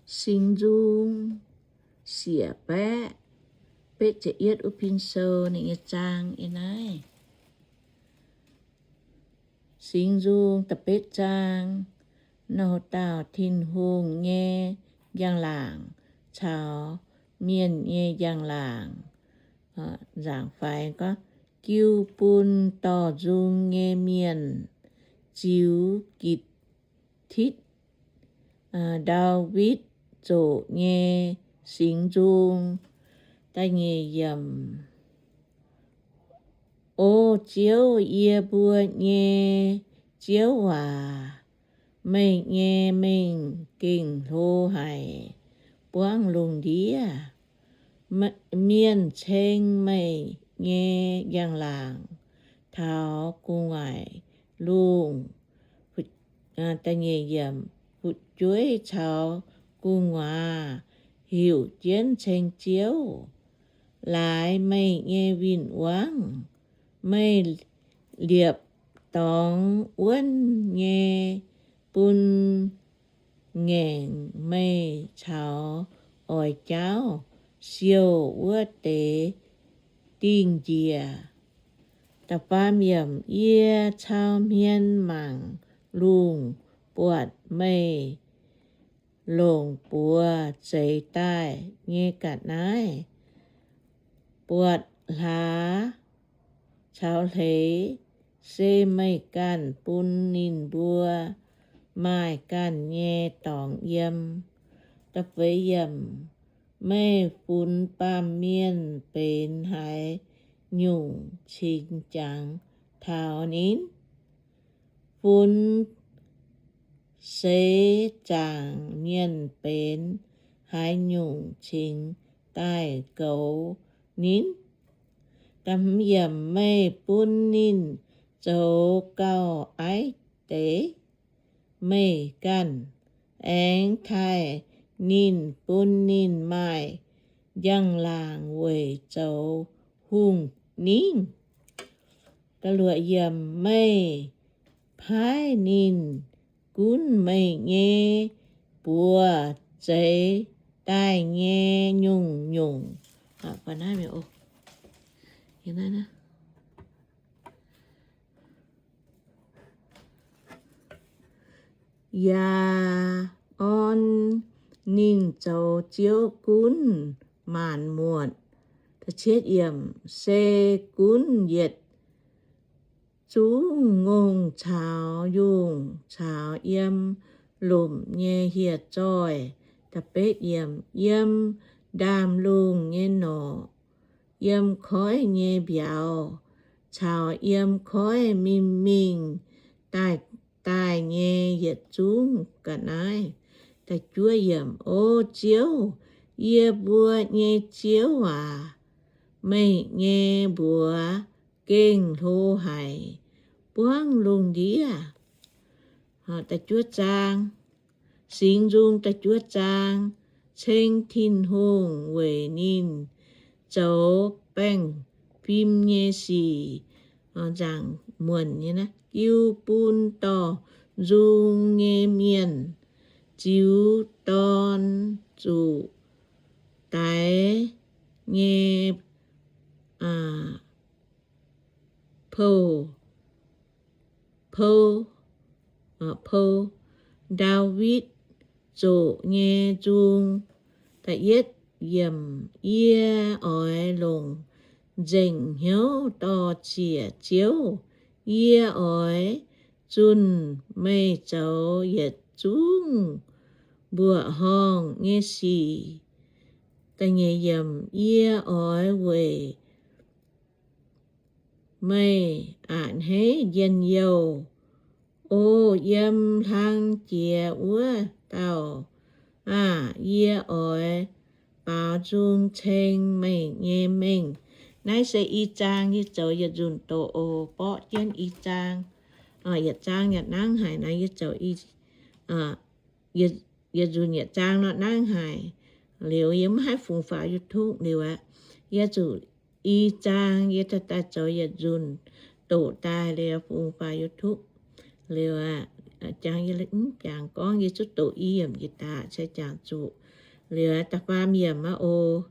Singx Nzung siec baeqv betv ziepc yietv wuov pin sou ninh nyei zaang yiem naaiv. Singx Nzung da'betv zaang. Nouh dauh Tin-Hungh nyei njang-laangc caux mienh nyei njang-laangc. Nzaangc faix gorngv, jiu bun dorh nzung nyei mienh ziux Gitc titv Ndaawitv zoqc nyei singx nzung. Da'nyeic yiemc. O Ziouv, yie mbuo nyei Ziouv aac, meih nyei mengh gengh hlo haic, buangv lungh ndiev. Mienh ceng meih nyei njang-laangc taux gu'nguaaic lungh. Fu'jueiv caux gu'nguaaz heuc jienv ceng Ziouv. Laaix meih nyei win-wangv, meih liepc dorngx wuonv nyei bun ngaengc meih caux oix jaauv siouh wuov deix dingh njiec. Da'faam yiemc. Yie cau hmien mangc lungh buatc meih longc buoz zeix daaih nyei ga'naaiv, buatc hlaax caux hleix, se meih ganh bun ninh mbuo maaih ganh nyei dorngx yiem. Meih funx baamh mienh benx haaix nyungc cingx jangx taux ninh? Funx seix zaangc mienh benx haaix nyungc cingx daaih goux ninh? Meih bun ninh zoux gauh aiv deix meih ganh, aengx taaih ninh bun ninh maaih njang-laangc weic zoux hungh ningv. Meih paaiv ninh gunv meih nyei buoz zeix daaih nyei nyungc-nyungc. Yaac orn ninh zoux Ziouv gunv maanc muotc. Se gunv yietc zungv ngongh caux yungh caux yiem lomc nyei hieh zoih. Yiem ndaamv-lungh nyei norqc, yiem koiv nyei mbiauz, caux yiem koiv mingh mingh daaih daaih nyei yietc zungv ga'naaiv. O Ziouv, yie mbuo nyei Ziouv aac, meih nyei mbuox gengh hlo haic, buangv lungh ndiev. Singx Nzung da'juov zaang. Ceng Tin-Hungh weic ninh zoux baengh fim nyei sic. Nzaangc muonc nyei naaiv. Jiu bun dorh nzung nyei mienh ziux dorn zuqc daix nyei pou, pou, pou, Ndaawitv zoqc nyei nzung. Yie oix longc nzengc hnyouv dor-ziec Ziouv. Yie oix zunh meih zoux yietc zungv mbuoqc horngh nyei sic. Yie oix weic meih a'hneiv njien-youh. O yiem hlang jiex wuov dauh aah! Yie oix baaux nzung ceng meih nyei mengh. Naaiv se i zaang, yie zoux yietc nzunc doqc oc. Borqv jienv i zaang, yietc zaang yaac nangv haic naaiv, yie zoux i, yietc nzunc yietc zaang nor nangv haic. Liuz yie maiv haih fungx faaux YouTube liuz aqv. Yie zuqc i zaang yie daaih zoux yietc nzunc doqc daaih liuz fungx faaux YouTube liuz aqv. jangx, mv jangx gorngv yie zuqc doqc i yiemc njiec daaih se jangx zuqc liuz da'faam yiemc aqv oc.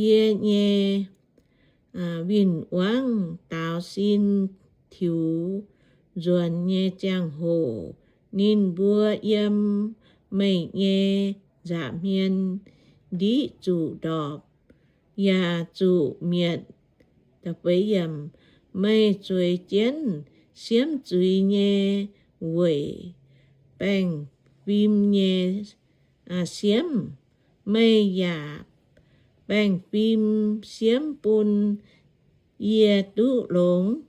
Yie nyei win-wangv daaux sin tiux nzuonx nyei ziangh hoc, ninh mbuo yiem meih nyei nza'hmien ndiqv zuqc ndorpc yaac zuqc mietc. Meih zueiz jienv siemv zuiz nyei weic baengh fim nyei siemv, meih yaac baengh fim siemv bun yie duqv longx.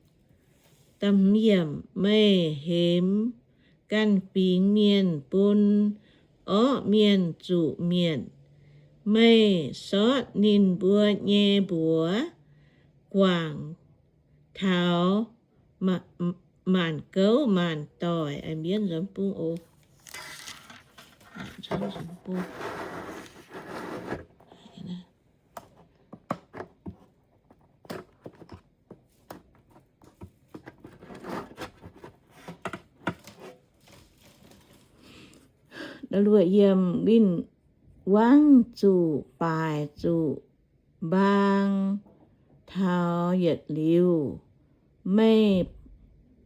Meih hemx ganh fingx mienh bun orqv mienh zuqc mietc. Meih sortv ninh mbuo nyei mbuox guangc taux maanc gouv maanc doic. Win-wangv zuqc baaic zuqc mbaang taux yietc liuz, meih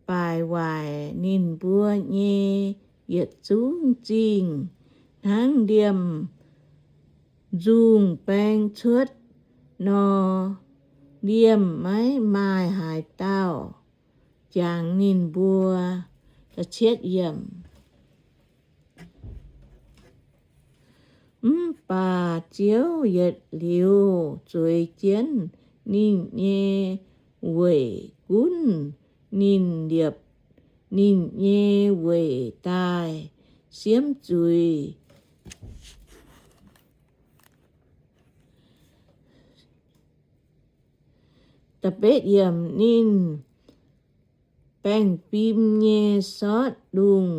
baaic waaic ninh mbuo nyei yietc zungv zingh hnangv liemh nzungh baeng cuotv nor. Liemh maiv maaih haaix dauh jangx ninh mbuo. Mv baac Ziouv yietc liuz zueiz jienv ninh nyei weic gunv ninh, liepc ninh nyei weic daaih siemv zuiz. Ninh baengh fim nyei sortv lungh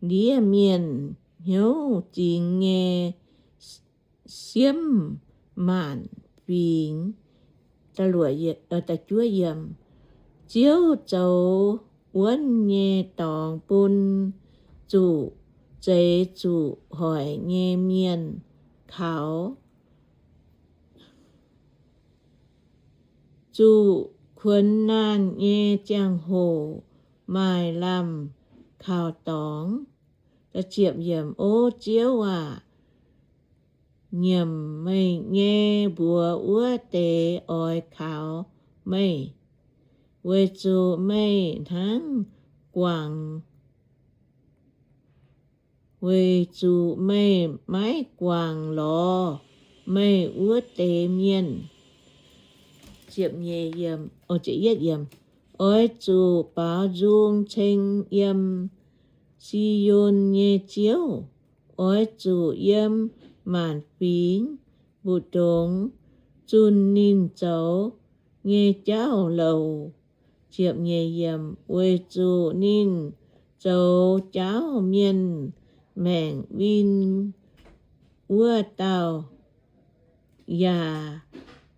ndiev mienh hnyouv zingx nyei siemv maanc fingx. Ziouv zoux wuonv nyei dorngx bun zuqc zeix zuqc hoic nyei mienh kaux. Zuqc kuonx naanh nyei ziangh hoc maaih lamh kaux dorngx. O Ziouv aac, nyiemc meih nyei mbuox wuov deix oix kaux meih, weic zuqc meih hnangv guangc, weic zuqc meih maiv guangc lorz meih wuov deix mienh. Oix zuqc baaux nzung ceng yiem Si^on nyei Ziouv. Oix zuqc yiem maanc fingx mbu'ndongx zunh ninh zoux nyei jauv-louc, weic zuqc ninh zoux jauv mienh maengc win wuov dauh, yaac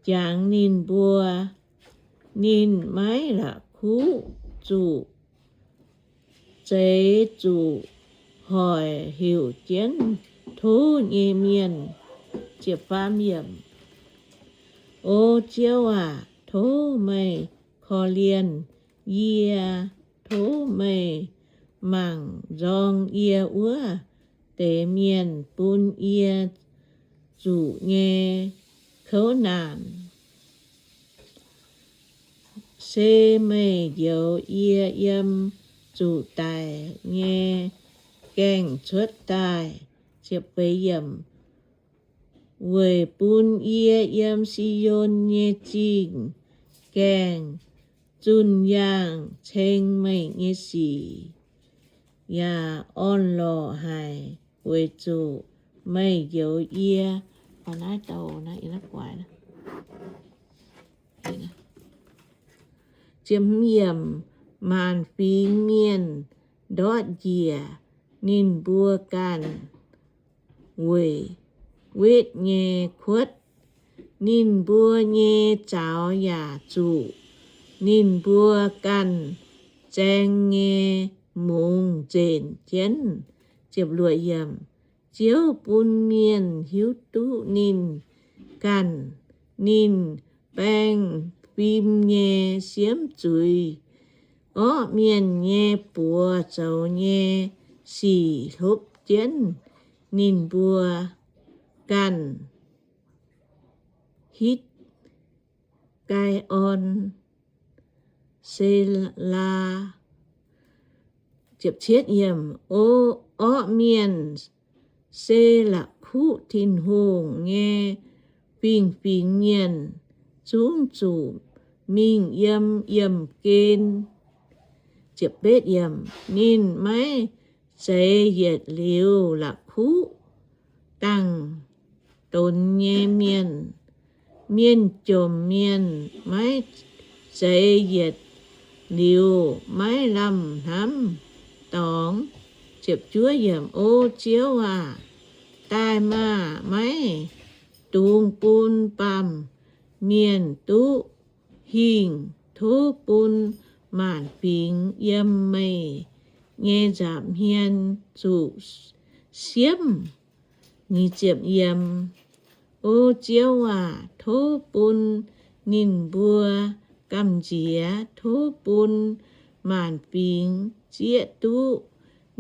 jangx ninh mbuo. Ninh maiv la'kuqv zuqc zeix zuqc hoic heuc jienv tov nyei mienh. O Ziouv aac, tov meih korv-lienh yie. Tov meih mangc nzorng yie wuov deix mienh bun yie zuqc nyei kouv naanc. Se meih njoux yie yiem zuqc daic nyei gaengh cuotv daaih. Weic bun yie yiem Si^on nyei zingh gaengh zunh yaangh ceng meih nyei sic, yaac orn-lorqc haic weic zuqc meih njoux yie. Maanc fingx mienh ndortv njiec ninh mbuo ganh weic wetv nyei kuotv. Ninh mbuo nyei zaux yaac zuqc ninh mbuo ganh zaeng nyei mungz nzenc jienv. Ziouv bun mienh hiuv duqv ninh ganh. Ninh baeng fim nyei siemv zuiz, orqv mienh nyei buoz zoux nyei sic hlopv jienv ninh mbuo ganh. Hitv, Gai^on, Selaa. Orqv mienh se la'kuqv Tin-Hungh nyei fingx-fingx mienh, zungv zuqc mingh yiem yiemh gen. Ninh maiv zeiz yietc liuz la'kuqv dangh donx nyei mienh. Mienh jomc mienh maiv zeiz yietc liuz maiv lamh hnamv dorngx. O Ziouv aah! Daaih maah! Maiv dungx bun baamh mienh duqv hingh. Tov bun maanc fingx yiem meih nyei nza'hmien zuqc siemv. O Ziouv aah! Tov bun ninh mbuo gamh nziex. Tov bun maanc fingx zieqv duqv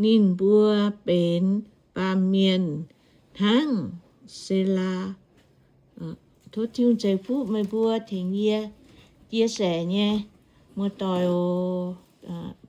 ninh mbuo benx baamh mienh hnangv. Selaa. Tov Tin-Hungh ceix fuqv meih mbuo tengx yie chia sẻ nyei muoz-doic oc.